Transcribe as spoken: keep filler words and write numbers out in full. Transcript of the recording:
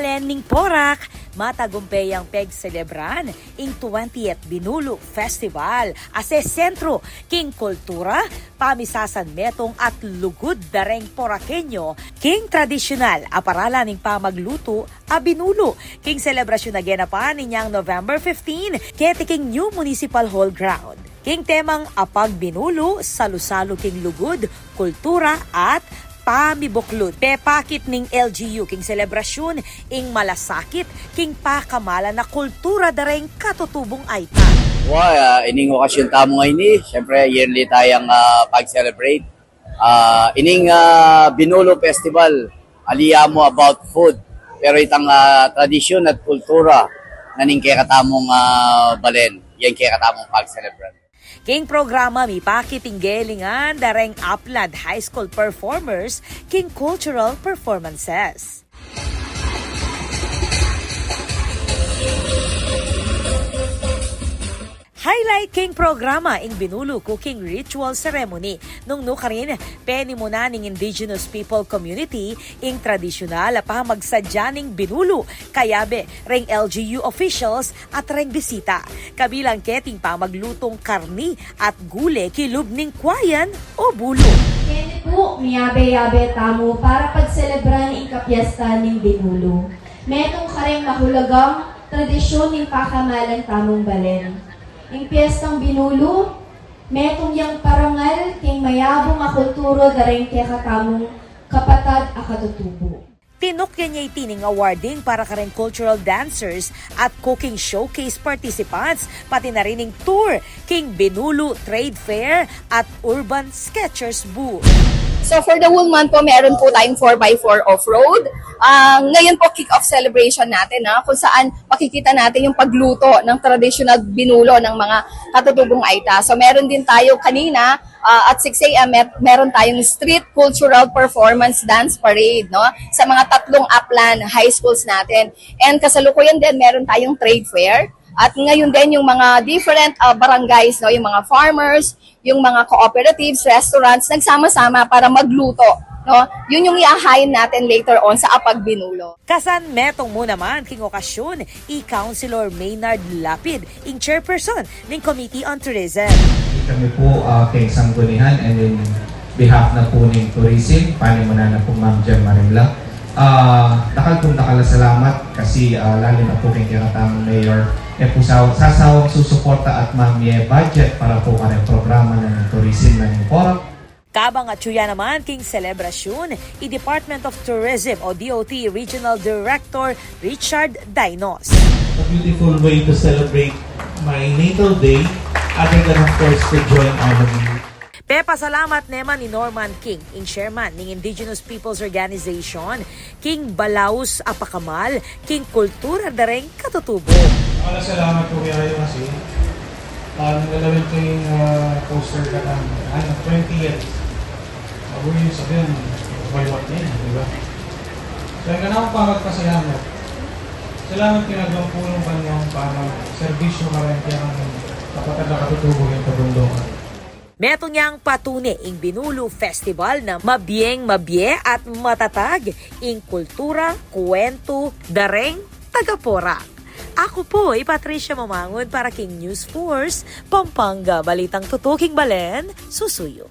Balen ning Porac, matagumpe yang pegselebran ing twentieth Binulu Festival, a sesentru king kultura, pamisasan metung at lugud da reng Poraqueño king tradisyunal a paralan ning pamaglutu a binulu king selebrasyun a genapan inyang November fifteen keti king new municipal hall ground. King temang Apag Binulu, salu-salu king lugud, kultura at pamibuklud. Pepakit ning L G U king selebrasyun ing malasakit king pakamalan a kultura da reng katutubung Aita. Wa, ah, ining okasyun tamu ngeni, siyempre, yearly tayang, ah, pag-celebrate. Ah, ining, ah, Binulu Festival, ali ya mu about food. Pero itang, ah, tradisyun at kultura na ning kekatamung, ah, balen, yang kekatamung pag-celebrate. King programa, mipakit ing gelingan da reng Aplad High School performers king cultural performances. Highlight king programa ing Binulu Cooking Ritual Ceremony. Nung nukarin, penimunan ning indigenous people community ing tradisyunal a pamagsadya ning binulu, kayabe reng L G U officials at reng bisita. Kabilang keting pamaglutung karni at gule kilub ning kwayan o bulu. Keni pu, miyabe-yabe tamu para pagselebran ing kapyestan ning binulu. Metung kareng mahulagang tradisyun ning pakamalan tamung balen. Ing pyestang binulu, metung yang parangal king mayabung a kultura da reng kekatamung kapatad a katutubu. Tinukyan ya iti ning awarding para kareng cultural dancers at cooking showcase participants, pati na rin ing tour king Binulu Trade Fair at Urban Sketchers Booth. So for the whole month po, meron po tayong four by four off-road. Ah, ngayon po, kick-off celebration natin, no? Kung saan makikita natin yung pagluto ng traditional binulo ng mga katutubong Aita. So meron din tayo kanina, ah, at six a m, mer-, meron tayong street cultural performance dance parade, no? Sa mga tatlong Aplan high schools natin. And kasalukuyan din, meron tayong trade fair. At ngayon din, yung mga different, ah, barangays, no? Yung mga farmers, yung mga cooperatives, restaurants, nagsama-sama para magluto, no? Yun yung iahain natin later on sa Apag Binulo. Kasan metung mu naman king okasyun i Councilor Maynard Lapid, ing chairperson ning Committee on Tourism. Kami po, ah, keng Sanggunian and in behalf na po ning tourism, panimunan na po Ma'am Jem Marimla. Ah, dakal pong dakal a salamat kasi, ah, lalo na po keng kekatamung mayor, e po sa-, sasawang susuporta at mamie budget para po kareng programa ning tourism na ning Porac. Kabang atyu ya naman king selebrasyun i Department of Tourism o D O T Regional Director Richard Dainos. A beautiful way to celebrate my natal day, other than, of course, to join all of you. Pepasalamat ne man i Norman King, ing chairman ning Indigenous Peoples Organization, king balaus a pakamal king kultura da reng katutubo. Maraming salamat po kaya kayo kasi parang lalawin ko yung, ah, poster ka ng, ano, twentieth. Bago yung sabihin, baywat na yun, di ba? So, yung kanang pamagpasalamat. Salamat kinagawang pulong kanyang pamag-serbisyo karang kiyang kapatid na katutubo yung kabundukan. Metung yang patune ing Binulu Festival na mabieng mabie at matatag ing kultura, kuwentu da reng taga-Porac. Aku pu i Patricia Mamangun para king News Force Pampanga, balitang tutuking balen, susuyu.